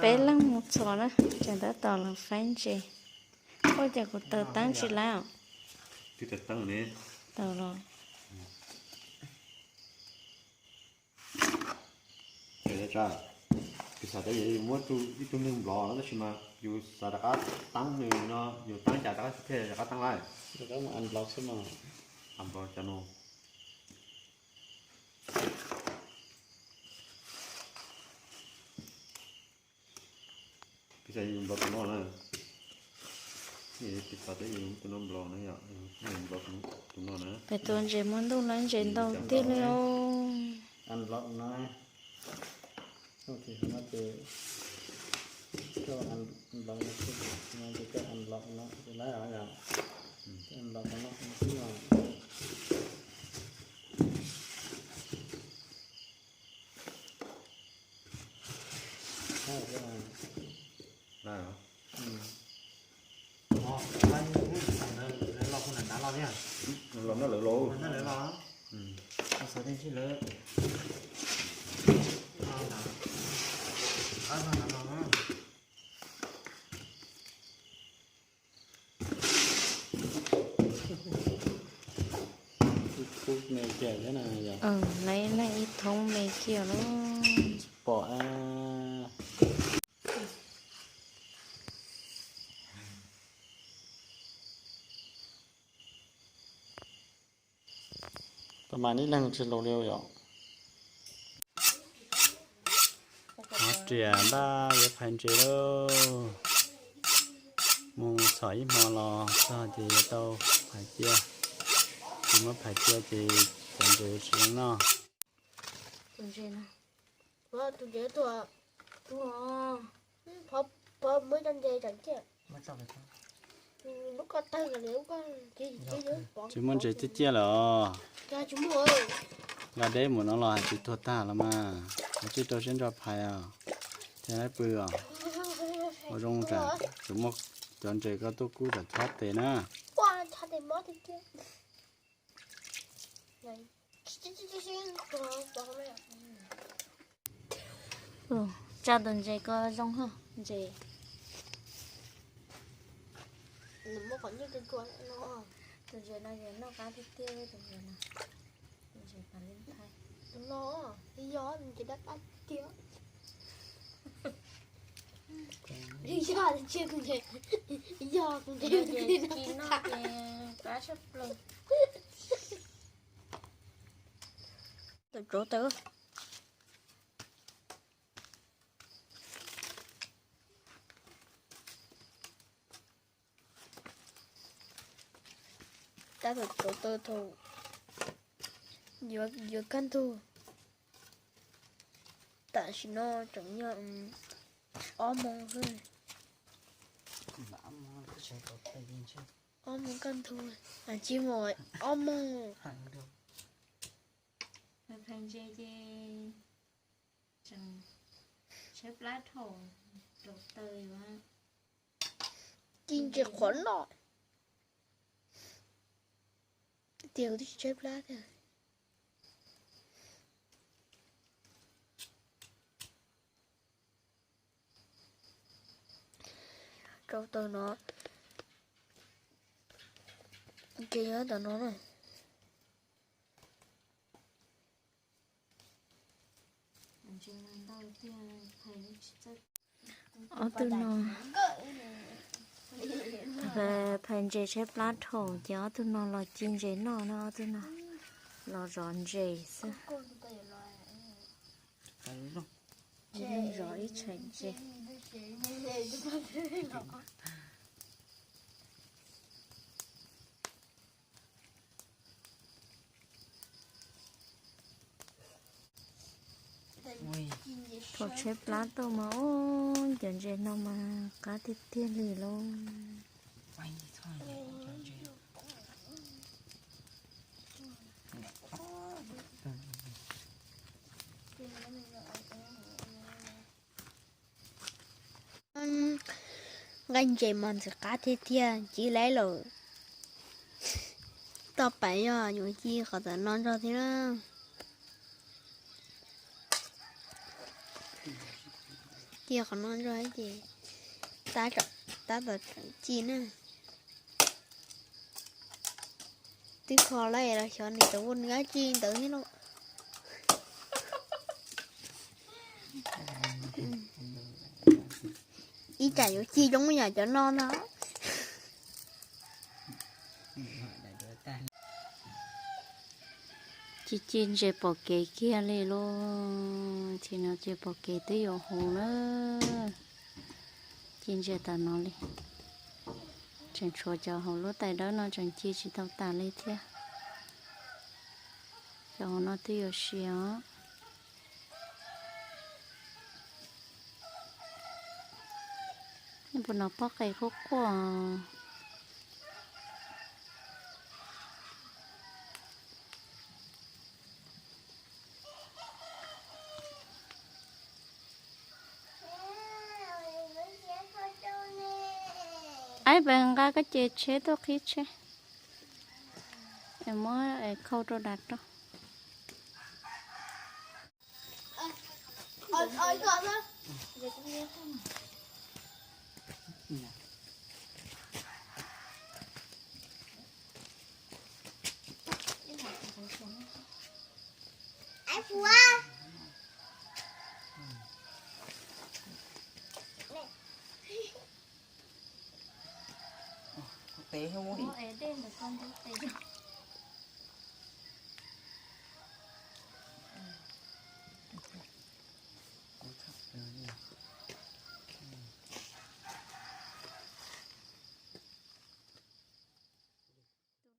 Peb leeg mus txhos na, tseem tab tom los faib ntses. Ua cas kuv taws teeb tsis laib os? Taws los. Piv xam yog yus muab ib tug neeg nplov no tab sis mas yus xav rov qab teeb nws no, yus teeb cas rov qab thiaj rov qab teeb laib. Nplov xwb mas. Nplov cov no. Piv xam yus nplov tus no na. Piv xam yus tus no nplov na yom, nplov tus no na. Peb tus ntses muaj ntuj lawm, ntses ntau tiag li os. Los no lawm los. Ib thoob me kiag lawm. Pom a. Tau mas ib leeg tsis laus li yom. Hov riam npaj yuav phais ntses lauj. Mus txhom ib hmo los txog ces yuav tau phais cia. Ces muab phais cia ces cov ntses yuav tsis zoo noj. Tsis muaj ntses ciaj ciaj lawm os. Nqa deb mus no los hais tsis tuag tag los mas, hais tsis rau siab ntso phais os, thiaj li pw os. Ua zoo tsam tsuas muaj cov ntses koj tuaj kub tsam chob tes na. Tsa tus ntses ko zoo hos ntses. Tus ntses no noj qab tiag tiag tus ntses no. Tus ntses Valentine. Tus no yog ntses dab dab tiag. Yog tus ntses, yog tus ntses no ces plab tshaj plaws. Tawm tsov tawm. Tab tom tsov tawm thaum yuav kaj ntug. Tam sim no tseem yog ob moos xwb. Ob moos kaj ntug, tsis mus ob moos. Phais ntses ces tseem tshaib plab thaum tsov tawm yuav ci ntses qhuav noj. Tias kuv twb tsis tshaib plab tiag. Rau tau no, ces yog tau no na. Ob tug no, phais ntses tshaib plab thaum ces ob tug no los ci ntses noj na, ob tug no los zov ntses xwb. Zov ib tshais ntses. Thaum tshaib plab tuaj mas ub, cov ntses no mas qab tiag tiag li lauj. Nqaij ntses mas ntxim qab tiag tiag, ci laib lawm. Toj pais yog yuav ci qhov tom no nrog thiab na. Cia qhov no ntso ces tab tom, tab tom tseem ci na. Twb kho lawm los xyov nws tau ua nws dab tsi ntawd thiab lauj. Ib tsam yuav ci zoo yam cov no no. Ci ci ntses pom kev kiag li lauj. Ces no ces pom kev twb yuav huv na. Ci ntses tas no li. Tseem tshuav cov hauv lub tais dawb no tseem ci tsis tau tas li thiab. Cov hauv no twb yuav siav os. Nyob puas no pob qes quaj quaj. Aib, pes nqa koj cev tsheb tuaj qhib tsheb es muab khau rau dav rau. Tes muab ib,